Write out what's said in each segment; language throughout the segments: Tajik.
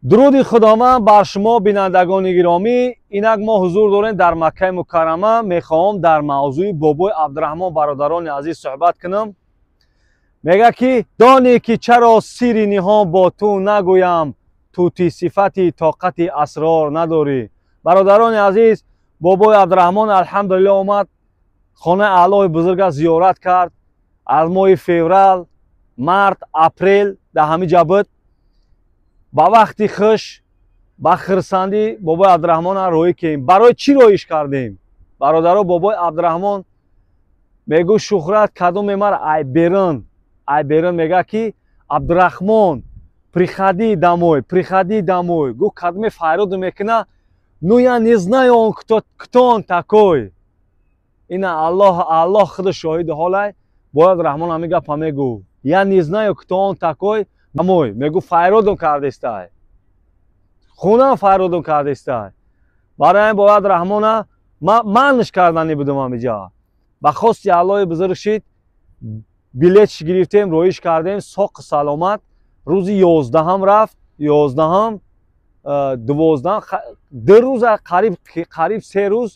Дуруди Худованд бар шумо, бинандагони гиромӣ. Инак мо ҳузур дорем дар Маккаи Мукаррама. Мехоҳам дар мавзӯи бобои Абдураҳмон, бародарони азиз, суҳбат кунам. Мега ки донӣ ки чаро сирри ниҳон бо ту нагӯям, тути сифати тоқати асрор надорӣ. Бародарони азиз, бобои Абдураҳмон алҳамдулилло омад, хонаи Аллоҳи бузурга зиёрат кард. Аз моҳи феврал, март, апрел дар ҳамин ҷа буд. Ба вақти хуш, ба хирсандӣ бобои Абдураҳмонро роҳӣ кем. Барои чӣ роҳиш кардем, бародаро? Бобои Абдураҳмон мегӯ шӯҳрат кадоме мара айберин, айберин мега ки Абдурахмон, приходи домой, приходи домой. Гӯ кадоме файроду мекуна, ну я не знаю он кто, кто он такой. Ина Аллоҳ, Аллоҳ худ шоҳиди ҳолай. Бобои Абдураҳмон ҳамин гапа мегӯ: я не знаю, кто он такой, домой. Мегӯ файродум кардестай, хунам файродум кардестай. Барои ҳамин бобои Абдураҳмона манш кардани будум. Ҳамиҷа ба хости Аллоҳи бузург шид, билетш гирифтем, роиш кардем соқу саломат. Рӯзи 11-ам рафт, 11-ам, 12-ам, 2 рӯза, қариб 3 рӯз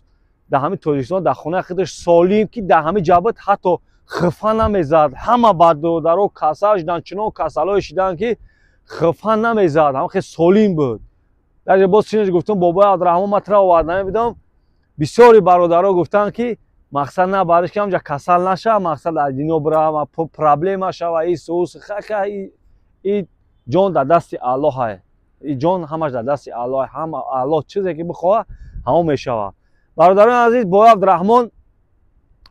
дар ҳамин Тоҷикистон, дар хонаи худаш солим, ки дар ҳамин ҷа буд, ҳатто хифа намезад. Ҳама бародаро касал шуданд, чунон касалое шуданд, ки хифа намезад, ҳама хел солим буд. Даже боз чинаш гуфтам: бобои Абдураҳмон, ман тра оварда намебудам. Бисёри бародаро гуфтанд, ки мақсад на бариш ки ҳамҷа касал наша, мақсад аз дино бирава, проблема шава, исус и ҷон дар дасти Аллоҳ. И ҷон ҳамаш дар дасти Аллоҳ. Ҳама Аллоҳ чизе ки бихоҳа, ҳамон мешава. Бародарони азиз, бобои Абдураҳмон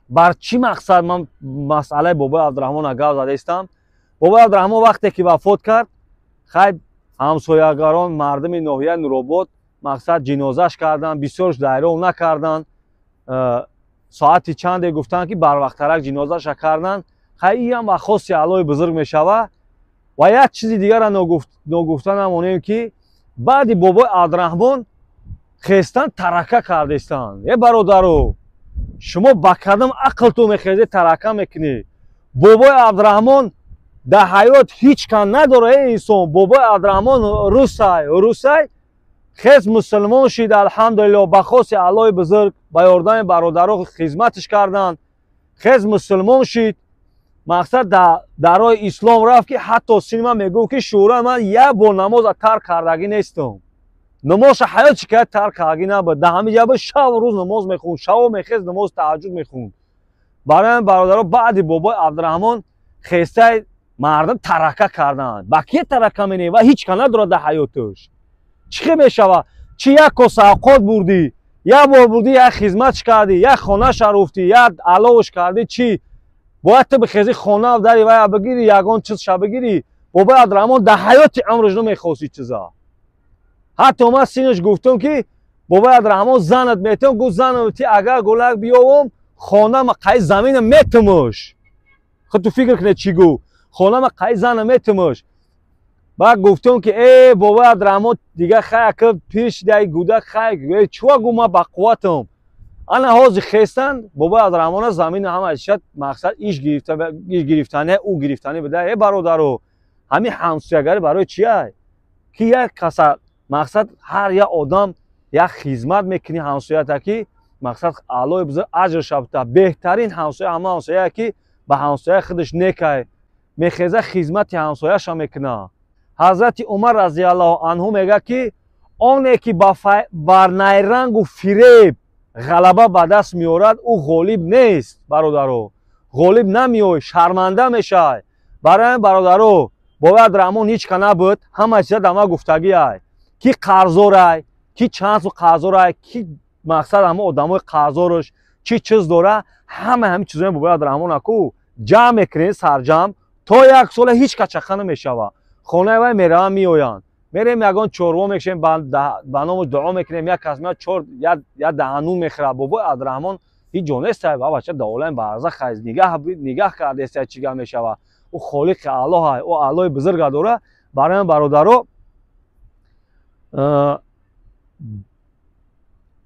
бар чӣ мақсад ман масъалаи бобои Абдураҳмонро гап задаистам? Бобои Абдураҳмон вақте ки вафот кард, хайр, ҳамсоягарон, мардуми ноҳияи Нуробод, мақсад ҷинозаш карданд, бисёрш дайров накарданд. Соати чанде гуфтанд, ки барвақттарак ҷинозаша карданд. Хай, иам ба хости Аллоҳи бузург мешава. Ва як чизи дигарро ногуфта намонем, ки баъди бобои Абдураҳмон хестан тарака кардестанд. Е бародаро, шумо ба кадом ақлтон мехезед, тарака мекунед? Бобои Абдураҳмон дар ҳаёт ҳеҷ кан надора, э инсон. Бобои Абдураҳмон русай, русай, хез мусулмон шид, алҳамдулилло, ба хоси Аллоҳи бузург, ба ёрдами бародаро хизматиш карданд, хез мусулмон шид, мақсад дар роҳи ислом рафт, ки ҳатто сини ман мегӯфт, ки шӯра, ман як бор намоза тарк кардагӣ нестам. Намозша ҳаёт шикоят тарк кардагӣ набуд. Дар ҳамин ҷа шабу рӯз намоз мехунд, шабо мехез, намози таҳаҷҷуд мехунд. Барои ҳамин, бародаро, баъди бобои Абдураҳмон хестай мардум тарака карданд. Ба кие тарака мене ва ҳеҷ ка надорад дар ҳаёташ. Чӣ хел мешава? Чӣ як коса авқот бурдӣ, як бор бурдӣ, як хизматш кардӣ, як хонаша руфтӣ, як аловш кардӣ, чӣ бояд ту бихезӣ, хона дари вая бигирӣ, ягон чизша бигирӣ? Бобои Абдураҳмон дар ҳаёти умраш намехост ҳеҷ чиза. Ҳатто ман синаш гуфтам, ки бобои Абдураҳмон, занат метавон. Гуфт: занам ти агар гулак биёвам, хонама қай замина метумуш. Худ ту фикр кунед, чӣ гуфт: хонама қай зана метумуш. Баъд гуфтам, ки э бобои Абдураҳмон, дига хай, ака пир шидай, гудак, хай чува. Гу ман ба қувватам. Ана ҳозир хестан бобои Абдураҳмона замина ҳама шад, мақсад иш гирифтане, ӯ гирифтане буда. Э бародаро, ҳамин ҳамсоягарӣ барои чия, ки як каса, мақсад ҳар як одам як хизмат мекунӣ ҳамсоята, ки мақсад Аллоҳи бузург аҷр шабта. Беҳтарин ҳамсоя ҳама ҳамсояе, ки ба ҳамсояи худаш некай, мехеза, хизмати ҳамсояша мекуна. Ҳазрати Умар разиаллоҳу анҳу мегӯяд, ки оне ки бар найрангу фиреб ғалаба ба даст меорад, ӯ ғолиб нест. Бародаро, ғолиб намеой, шарманда мешавай. Барои ҳамин, бародаро, бобои Абдураҳмон ҳеҷ ка набуд. Ҳама чиза дар ман гуфтагиай, ки қарздорай, ки чанд су қарздорай, ки мақсад ҳама одамои қарздораш чӣ чиз дора, ҳама ҳамин чизои бобои Абдураҳмон аку ҷамъ мекунем сарҷамъ, то як сола ҳеҷ ка чақа намешава. Хонаи вай меравам, меоянд, мерем, ягон чорво мекушем, ба ному дуо мекунем. Як кас меяд, чор як даҳанун мехӯрад. Бобои Абдураҳмон ҳеҷ ҷо нестай, ба бача дар олами барзах нигаҳ кардестай, чӣ гап мешава. Ӯ холиқи Аллоҳ, ӯ Аллоҳи бузурга дора. Барои бародаро,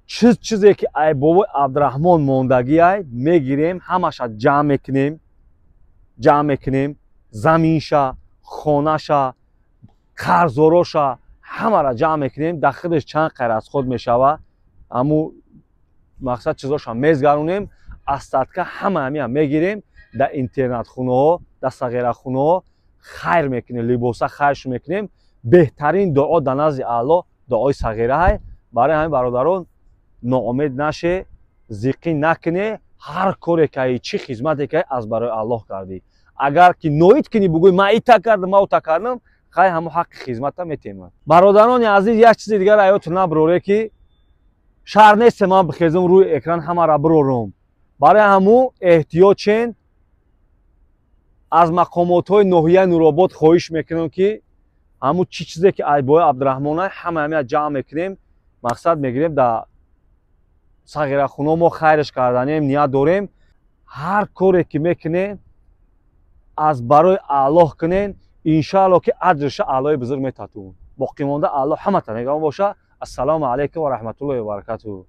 чиз чизе ки ай бобои Абдураҳмон мондагиай, мегирем, ҳамаша ҷамъ мекунем, ҷамъ мекунем, заминша, хонаша, қарздороша, Ҳамаро ҷамъ мекунем, дар худаш чанд қайр аз худ мешава, ҳаму мақсад чизошам мезгаронем, остатка ҳама ҳамиам мегирем, дар интернатхонаҳо, дар сағирахонаҳо хайр мекунем, либоса хайрш мекунем. Беҳтарин дуо дар назди Аллоҳ дуои сағираҳай. Барои ҳамин, бародарон, ноумед наше, зиқӣ накуне. Ҳар коре каи, чӣ хизмате каи, аз барои Аллоҳ кардӣ. Агар ки ноид кунӣ, бугӯй, ман ита кардам, ма ута кардам, хай, ҳамо ҳаққи хизмата метемад. Бародарони азиз, як чизи дигар аётон наброре, ки шаҳр несте, ман бихезам, рӯи экран ҳамаро бирорум. Барои ҳамун эҳтиёт чен. Аз мақомотҳои ноҳияи Нуробод хоҳиш мекунам, ки ҳамун чӣ чизе ки айбои Абдураҳмона, ҳама ҳамия ҷамъ мекунем, мақсад мегирем, дар сағирахуно мо хайрш карданем, ният дорем. Ҳар коре ки мекунем, аз барои Аллоҳ кунен, иншаалло, ки аҷрша Аллоҳи бузург метатун. Боқимонда Аллоҳ ҳамата нигаҳбон боша. Ассалому алайкум ва раҳматуллоҳи ва баракатуҳ.